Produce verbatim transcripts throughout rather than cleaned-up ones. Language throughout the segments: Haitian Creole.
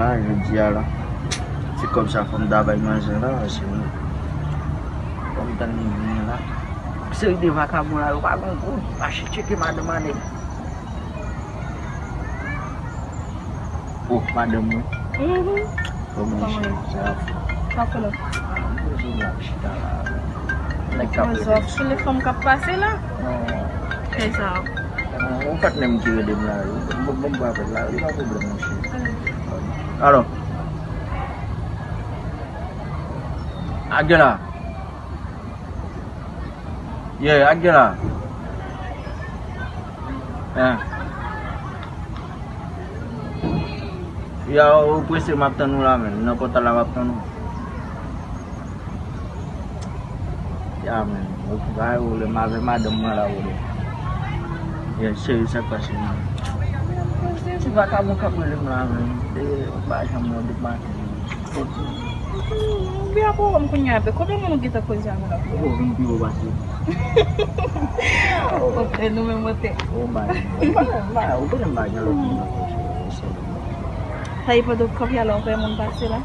A, jodi a la, ti kòb sa fò m ta bay manzè la, paske fò m tann li vini la. Seri de vakabon la, yo pa gon gout, mache tcheke madanm a nèg. Oh, madanm mwen. Mhm. Kòman ye? Sa ap fè? Sa ap fè la? Ah, m bezwen la, m chita la. Nèg k ap rele. Sou le fanm k ap pase la? Non. Fè sa. Non, yon patnè m ki rele m la, wi. Bon, bon, bon, apèl la, wi, pa pwoblèm, monchè. Alò. Agela. Yeah, Agela. Yeah. Ya, ou prese, m ap tann ou la, men. Nan pòtal la, m ap tann ou. Ya, men. Ou pa rele m avè madanm mwen la, ou le. Yeah, cheri, sa k pase, man? Ti vakabon k ap rele m la, men. E, ou pa janm wè depi maten. Ou byen pou wè m kounye a, be, konbyen moun ou gentan koze avè l ankò? Ou vin pi wo pase. Ok, nou menm mwen te. Ou bay. Ou bay, ou bay, ou konnen m pa gen lòt moun nan koze. Sa e pandan w kanpe a la, ou wè moun pase la?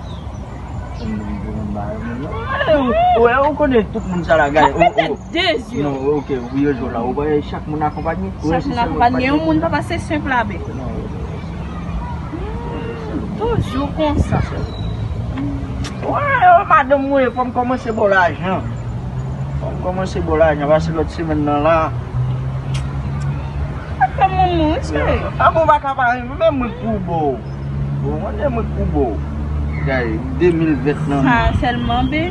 Ou menm, ou menm ba moun nan. Ou wè, ou konnen tout moun sa la, gade. Ou, ou, de zye. Non, ok, wi, yo jwe la. Ou wè, chak moun akonpanye. Chak moun akonpanye. Yon moun pa pase senp la, be. Non. Toujou konsa. Wè, madanm mwen, fò m kòmanse ba w lajan. Fò m kòmanse ba w lajan, paske lòt semèn nan la. Fè moun moun, wi, cheri. A bon, pa ka pa, men mwen k pou ba w. Bon, mwen, men mwen k pou ba w. Gade, de mil ven nan. Sa sèlman, be.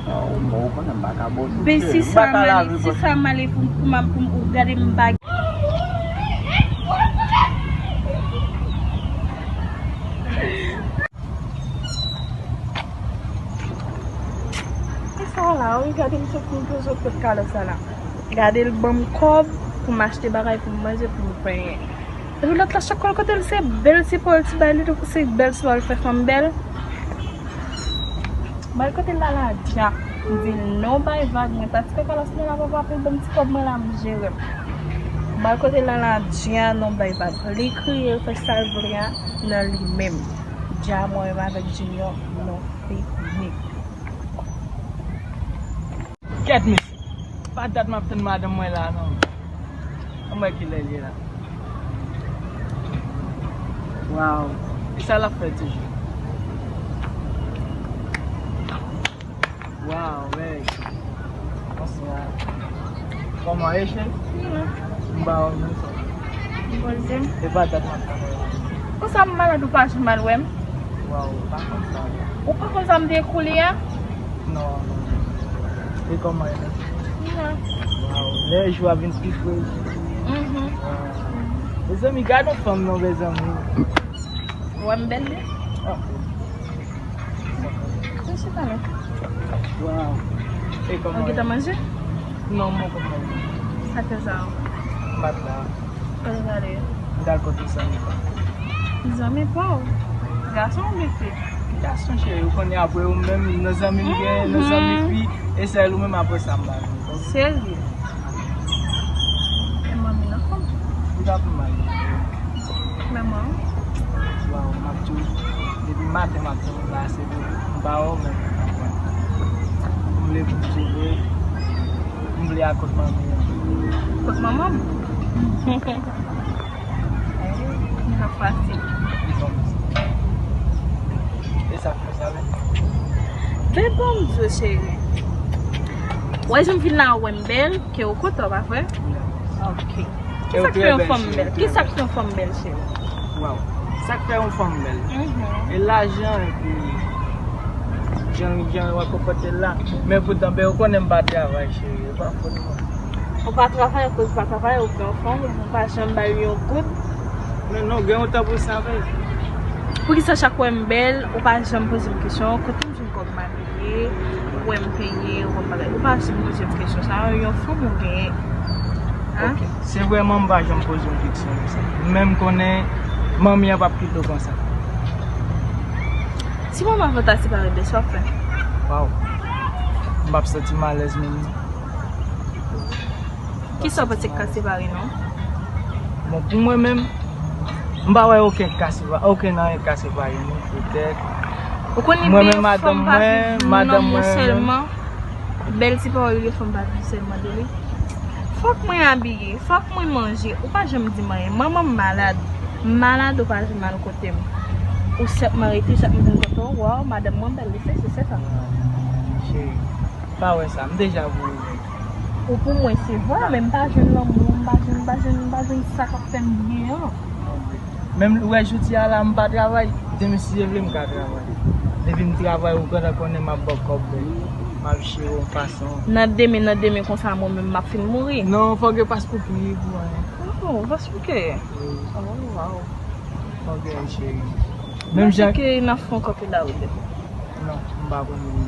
Non, bon, ou konnen m pa ka ba w tout. Be, si sa m ale, si sa m ale pou, pou m, pou m, ou gade m pa. E sa la, wi, gade m sot pou m poze w kot kalòs sa la. Gade l ban m kòb pou m achte bagay pou m manje, pou m penyen. Epi lòt la, chak lòt kote l, se bèl sipò l ti bay li, se bèl sipò l fè fanm bèl. Bal kote l la la dja. M di l non bay vag, mwen ta ti fè kalòs mwen la papa pou l ban m ti kòb mwen la m jere m. Bal kote l la la dja non bay vag. Li kriye, l fè sa l vle a nan li menm. Dja mwen menm avèk Junior, nou fini. Kèt mesye. Pa dat m ap tann madanm mwen la non. Ann wè kilè l ye la. Waw. Kisa l ap fè toujou? Waw, hey. Bonswa. Kòman ye, cheri? M ba w menm sa. Poze m. E pa dat m ap tann ou la. Konsa m malad ou pa janm al wè m? Waw, ou pa konn sa. Ou pa konn sa m te koule a? Non, non. E kòman e la? Waw, lè jou a vin pi fre. Mhm. Mezanmi, gad yon fanm non, mezanmi. Ou wè m bèl, wi? Ah. Mwen chita la. Waw. E kòman? Ou gentan manje? Non, mwen poko manje. Sa fè sa? M pa t la. Kote w prale? M pral kote zanmi pa m. Zanmi pa w? Gason oubyen fi? Gason cheri, ou konnen apre ou menm, nan zanmi m gen, nan zanmi fi, e sèl ou menm apre sa m pa gen. Serye? E manmi nan fanm? Ou ta pi mal. Men mwen. Waw, m ap di w, depi maten m ap tann ou la, se pou m pa wè w menm. M vle pou m sove, m vle al kot manmi an. Kot manman m? Li pa fasil. E sa fè sa, men. Men bon, m di w, cheri. Wè, jan m vin la, wè m bèl, ke ou kontan, pa vre? Ok. Kisa k fè yon fanm bèl? Kisa k fè yon fanm bèl, cheri? Waw. Sa k fè yon fanm bèl? Mhm. E lajan, epi jan, jan w ap konpòte l la. Men poutan, ben, ou konnen m pa travay, cheri. E pa fòt mwen. Ou pa travay, akoz ou pa travay, ou gen yon fanm, ou pa janm ba l yon goud. Men non, gen yon tan pou sa, men. Poukisa chak wè m bèl, ou pa janm poze m kesyon, kote m jwenn kòb m abiye, ou wè m penyen, ou wè m bagay. Ou pa janm poze m kesyon sa yo, yon fanm ou genyen. Hein? Ok. Se vrèman m pa janm poze yon kesyon konsa. Men m konnen manmi an p ap kite w konsa. Si manman avè w ta separe, ben sa w ap fè? Waw. M p ap santi m alèz menm non. Kisa w panse k ka separe nou? Bon, pou mwen menm, M pa wè okenn k ka separe, okenn anyen k ka separe nou, poutèt. Ou konn li byen, fanm pa viv nan non sèlman. Bèl ti pawòl li, fanm pa viv sèlman de li. Fòk mwen abiye, fòk mwen manje. Ou pa janm di m anyen. Manman m malad. M malad, ou pa janm al kote m. Ou sèlman rete, chak mwen vin kote w, waw, madanm mwen bèl, li sesi, se sa. Cheri, pa wè sa, m deja voye. Ou pou mwen, se vre, men m pa jwenn lanmou, m pa jwenn, m pa jwenn, m pa jwenn sa k ap fè m byen an. Menm ou wè jodi a la, m pa travay, demen si Dye vle, m ka travay. Depi m travay, ou gentan konnen m ap ba w kòb, m ap jere yon fason. Nan demen, nan demen konsa, mwen menm, m ap fin mouri. Non, fòk yo pas pou pi pou anyen. Oh, pas pou kè? Wi. Oh, waw. Fòk yo, cheri. Menm jan ke n ap fè yon kanpe la, ou de. Non, m pa pran moun.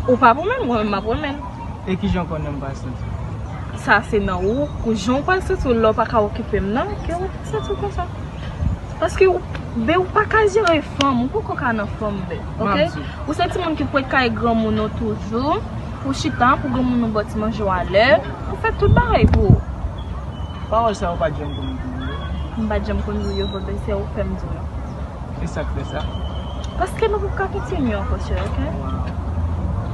Ou pa pran moun, mwen menm m ap pran moun. E kijan w konnen m pa santi? Sa se nan ou, kou jan w pral santi w lè w pa ka okipe m nan, ke w santi w konsa. Paske w, ben, ou pa ka jere fanm, ou poko ka nan fanm, ben, oke? Ou se timoun ki pou kay granmoun ou toujou, pou chita, pou granmoun ou ba w ti manje w alè, pou fè tout bagay pou ou. Pawòl sa yo pa t janm konn di m yo. M pa t janm konn di w yo, vre, ben, se ou k fè m di w yo. E sa k fè sa? Paske nou p ap ka kontinye ankò, cheri, oke?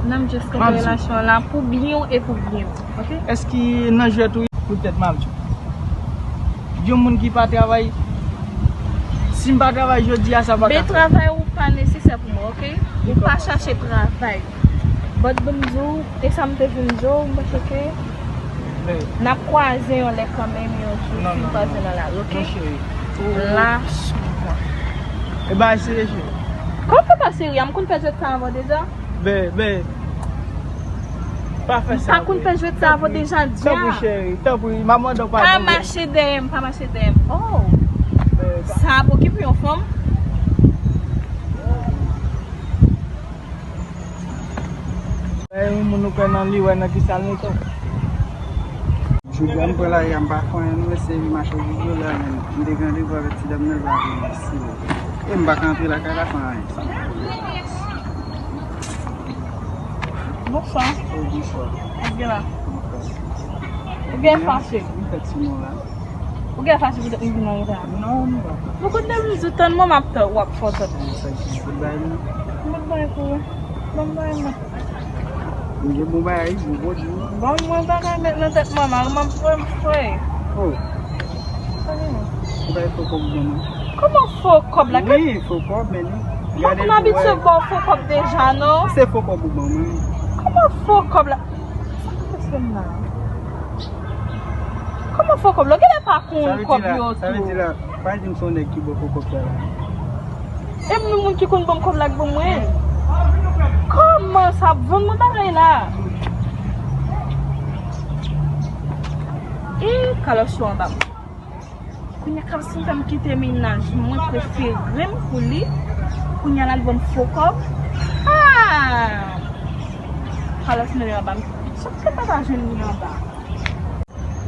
N ap just kanpe relasyon an la pou byen w e pou byen m, oke? Èske nan jwèt ou, poutèt m ap di w, yon moun ki pa travay, si m pa travay jodi a, sa pa ka fèt. Men travay ou pa nesesè pou mwen, oke? Ou pa chache travay. But ban m di w, e sa m te vin di w, m panse ke n ap kwaze yon lè kanmenm, yon jou, si n kwaze nan lari, oke? Lach mwen. E ba serye, cheri. Kòman fè pa serye a? M konn fè jwèt sa avan deja? Ben, ben. Pa fè sa. M pa konn fè jwèt sa avan deja, dya. Tanpri, cheri, tanpri, m ap mande w padon. Pa mache dèyè m, pa mache dèyè m. Oh! Sa ap okipe yon fanm? E yon moun ou kwè nan li, wè nan ki sa l mete w. Jodi a m pran lari a, m pa fè anyen non, mesye, m mache jis jodi a menm. M te gen randevou avèk ti dam nan, l pa vini isi. E m pa ka antre lakay la san anyen. Bonswa. Oh, bonswa. Ou gen la? Ou gen fache? M fè ti non la. Ou gen fache poutèt m vin nan reta? Non, m pa. Bon, kote m di tann mwen m ap tann w ap fè w tann. Sa ki fout bay nou? Mwen bay pou ou. Ban m bay mwen. M gen bon bagay, bon pwodui. Bon, mwen pa ka met nan tèt mwen, mari m ap fè m fè. Oh. Ou bay fo kòb ban mwen. Kòman fo kòb la? Wi, fo kòb, men li. Mwen konn abitye ba w fo kòb deja, non? Se fo kòb ou ban mwen. Kòman fo kòb la? Sa k pase m la? Kòman fo kòb la? Genlè pa konn kòb yo tou. Sa vle di la, pa di m se yon nèg ki ba w fo kòb sa la. E m menm moun ki konn ban m kòb la k ban mwen. Kòman sa ap vann mwen bagay la? E Carlos yo anba m. Kounye a Carlos fin fè m kite mennaj mwen prefere m pou li. Kounye a l al ban m fo kòb. Ah! Carlos mennen anba m. Chak fwa pa ta jwenn li anba.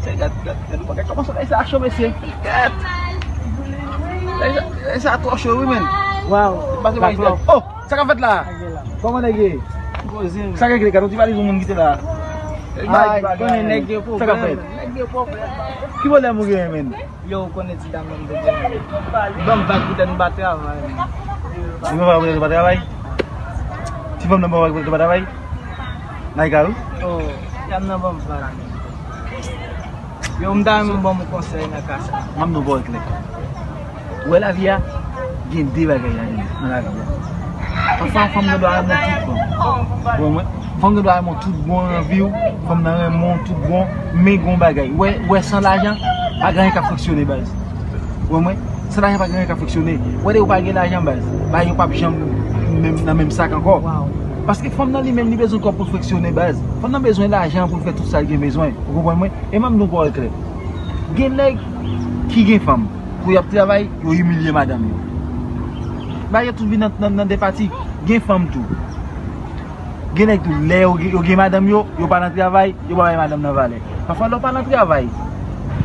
Gad, gad, gad, gad kòman bagay sa cho, mesye. Gad. Bagay sa, bagay sa twò cho, wi, men. Waw. Oh, sa k ap fèt la? Kòman nèg ye? Sa k regle? Gad yon ti valiz yon moun kite la. Ay, konnen nèg gen pwoblèm. Sa k ap fèt? Nèg gen pwoblèm. Ki pwoblèm ou genyen, men? Yo, ou konnen ti dam nan m te genyen. Ban m vag poutèt m pa travay. Li ban m vag poutèt ou pa travay? Ti fanm nan ban m vag poutèt ou pa travay? Naika, wi. Oh, ti dam nan ban m vag. Yo, m ta renmen w ban m yon konsèy nan ka sa. M ap di w bò klè. Ou wè lavi a, gen de bagay nan lavi a. Pafwa, fanm gen dwa renmen w tout bon. Ou wè mwen? Fanm gen dwa renmen w tout bon nan vi w. Fanm nan renmen w tout bon. Men gen yon bagay. Ou wè, ou wè san lajan, pa gen anyen k ap fonksyone, baz. Ou wè mwen? San lajan pa gen anyen k ap fonksyone. Ou wè, lè ou pa gen lajan, baz, bagay yo p ap janm menm, nan menm sak ankò. Paske fanm nan li menm, li bezwen kòb pou l fonksyone, baz. Fanm nan bezwen lajan pou l fè tout sa l gen bezwen. Ou konprann mwen? E m ap di w yon pawòl klè. Gen nèg ki gen fanm, kou y ap travay, yo imilye madanm yo. Bagay yo tout vin nan, nan, nan de pati. Gen fanm tou. Gen nèg tou, lè yo, yo gen madanm yo, yo pa nan travay, yo pa bay madanm nan valè. Pafwa, lè w pa nan travay,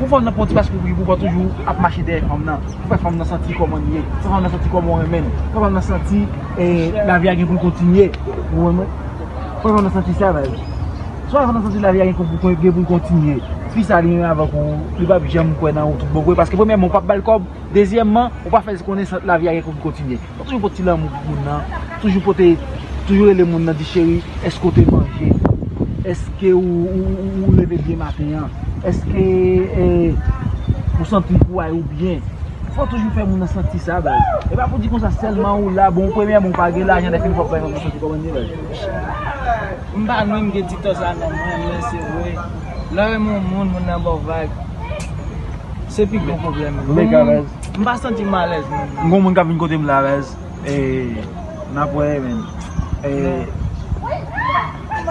pou fanm nan pran ti paspri pou li, pou w pa toujou ap mache dèyè fanm nan, pou fè fanm nan santi kòman l ye, fè fanm nan santi kòman w renmen l, fè fanm nan santi, eh, lavi a gen pou l kontinye. Ou konprann mwen? Fè fanm nan santi sa, baz. Swa fanm nan santi lavi a gen pou, gen pou l kontinye. Fi sa li menm avèk ou, li p ap janm kwè nan ou tout bon vre, paske premyèman, ou p ap ba l kòb, dezyèmman, ou pa fè l konnen lavi a gen pou kontinye. Fò toujou pote ti lanmou pou moun nan, toujou pote, toujou rele moun nan, di, cheri, èske w te manje? Èske ou, ou, ou, ou leve byen maten an? Èske, eh, ou santi pou w ou byen? Fò toujou fè moun nan santi sa, baz. E pa pou di konsa sèlman ou la, bon, premyèman, ou pa gen lajan, lè fini fò bay moun nan santi kòman li ye, baz. M pa menm gen ti tò sa nan mwen, men se vre. Lè w renmen yon moun, moun nan ba w vag. Se pi gwo pwoblèm. M pa santi m alèz menm. M gon moun k ap vin kote m la, baz. E, n ap wè, men. E,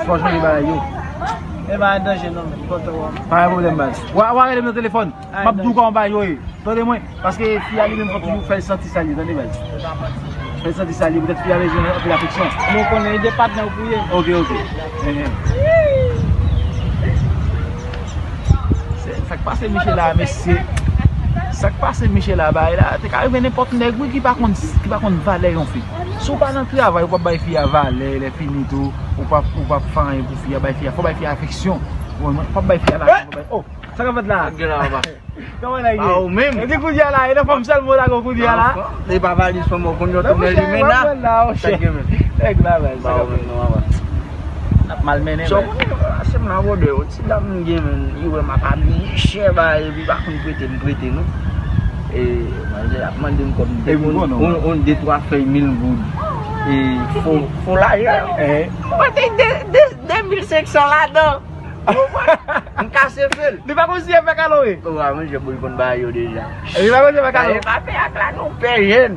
fò chanje bagay yo. E pa danje non, men. Pa gen pwoblèm, baz. W a, w a rele m nan telefòn. M ap di w kòman bagay yo ye. Tande mwen, paske fi a li menm fò toujou fè l santi sa l ye, tande, baz. Fè l santi sa l ye, poutèt fi a bezwen anpil afeksyon. Mwen konnen, e de patnè w pou ye. Ok, ok. Enhen. Se, sa k pase Michel la, mesye. Sa k pase Michel la, bagay la, te ka rive nenpòt nèg, wi, ki pa konn, ki pa konn valè yon fi. Si w pa nan travay, ou p ap bay fi a valè, lè fini tou, ou p ap, ou p ap fè anyen pou fi a, bay fi a, fò bay fi a afeksyon. Ou p ap bay fi a lajan, fò bay, oh, sa k ap fèt la? Kòman nèg ye? Pa ou menm. Epi kounye a la, e nan fòm sèlman w lage w kounye a la. E pa valiz fanm ou konn yo tounen limena. Sa gen men. Nèg la, men. Pa ou menm non, papa. N ap malmennen, men. Sa w konnen, se m la bòdè, yon ti dam m gen, men, li wè m ap abiye chè, ba, epi pa konn prete m prete non. E manzè ap mande m kòb, m te konn yon, yon de twa fèy mil goud. E fo, fo lajan. Mwen te de, de, de mil senk san ladan. M kase fè l. Li pa konn si e fè kalowe. Ou a manje pou l konn bagay yo deja. Li pa konn si e fè kalowe. Bagay pa fè ak la non, pè jèn.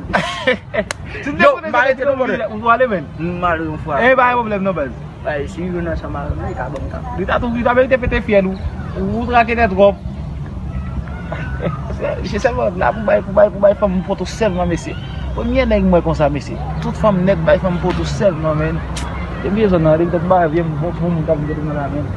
Si m te konnen se te ou, ou ale, men. M ale yon fwa. E pa gen pwoblèm non, baz. Bay, si yon nan sa mal, men, li ka ban m kap. Li ta tou, li ta merite pete fyèl ou. Ou trake nèt twòp. Se, se sèlman la pou bay, pou bay, pou bay fanm poto sèlman, mesye. Premye nèg m wè konsa, mesye. Tout fanm nèt bay fanm poto sèlman, men. Depi zòn nan, depi tèt ba vye m, bon, bon moun k ap vin kote mwen la, men.